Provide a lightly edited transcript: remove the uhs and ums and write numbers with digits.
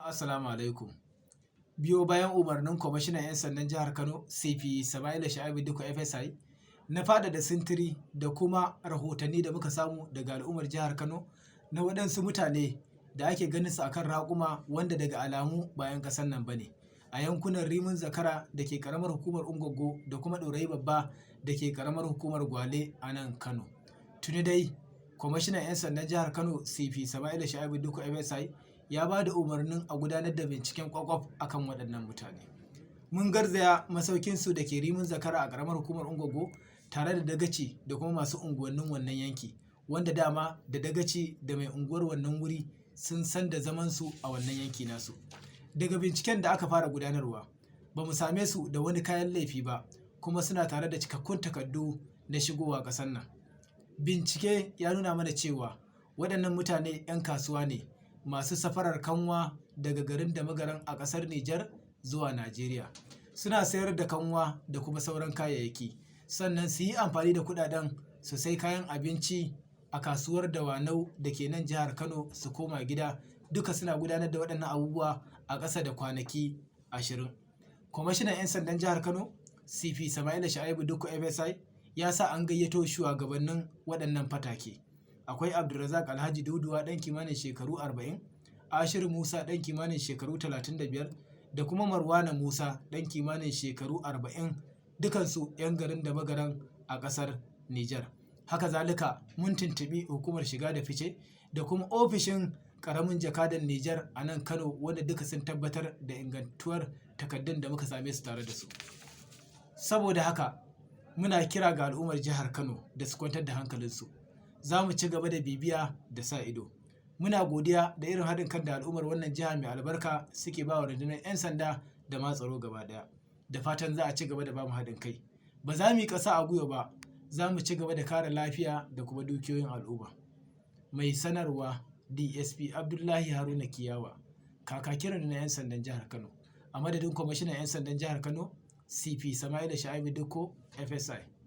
Assalamu alaikum. Biyo bayan umarnin kwamishinan 'yan sandan jihar Kano, CP Sama'ila Shu'aibu Dikko FSI, na faɗaɗa sintiri da kuma rahotanni da muka samu daga al'ummar jihar Kano na waɗansu mutane da ake ganin su akan raƙuma, wanda daga alamu ba 'yan ƙasar nan ba ne, a yankunan Rimin Zakara da ke ƙaramar hukumar Ungogo da kuma Ɗorayi Babba da ke ƙaramar hukumar Gwale a nan Kano. Tuni dai kwamishinan 'yan sandan jihar Kano, CP Sama'ila Shu'aibu Dikko FSI, ya ba da umarnin a gudanar da binciken kwakwaf akan waɗannan mutane. Mun garzaya masaukinsu da ke Rimin Zakara a ƙaramar hukumar Ungogo tare da dagaci da kuma masu unguwannin wannan yanki, wanda dama da dagaci da mai unguwar wannan wuri sun san da zamansu a wannan yanki nasu. Daga binciken da aka fara gudanarwa, ba mu same su da wani kayan laifi ba, kuma suna tare da cikakkun takardu na shigowa ƙasar nan. Bincike ya nuna mana cewa waɗannan mutane 'yan kasuwa ne masu safarar kanwa daga garin Damagaram a ƙasar Nijar zuwa Najeriya. Suna sayar da kanwa da kuma sauran kayayyaki, sannan su yi amfani da kuɗaɗen su sai kayan abinci a kasuwar Dawanau da ke nan jihar Kano su koma gida. Duka suna gudanar da waɗannan abubuwa a ƙasa da kwanaki 20. Kwamishinan 'yan sandan jihar Kano, CP Sama'ila Shu'aibu Dikko FSI, ya sa an gayyato shugabannin waɗannan fatake. Akwai Abdulrazak Alhaji Duduwa, ɗan kimanin shekaru 40, Ashiru Musa, ɗan kimanin shekaru 35, da kuma Marwana Musa, ɗan kimanin shekaru 40, dukansu 'yan garin Damagaram a ƙasar Nijar. Haka zalika, mun tuntuɓi hukumar shiga da fice da kuma ofishin ƙaramin jakadan Nijar a nan Kano, wanda duka sun tabbatar da ingantuwar takaddun da muka same su tare da su. Saboda haka, muna kira ga al'ummar jihar Kano da su kwantar da hankalinsu. Za mu ci gaba da bibiya da sa ido. Muna godiya da irin haɗin kan da al'ummar wannan jiha mai albarka suke ba wa rundunar 'yan sanda da ma tsaro gaba ɗaya. Da fatan za a ci gaba da ba mu haɗin kai. Ba za mu yi ƙasa a gwiwa ba, za mu ci gaba da kare lafiya da kuma dukiyoyin al'umma. Mai sanarwa, DSP Abdullahi Haruna Kiyawa, kakakin rundunar 'yan sandan jihar Kano. A madadin kwamishinan 'yan sandan jihar Kano, CP Sama'ila Shu'aibu Dikko, FSI.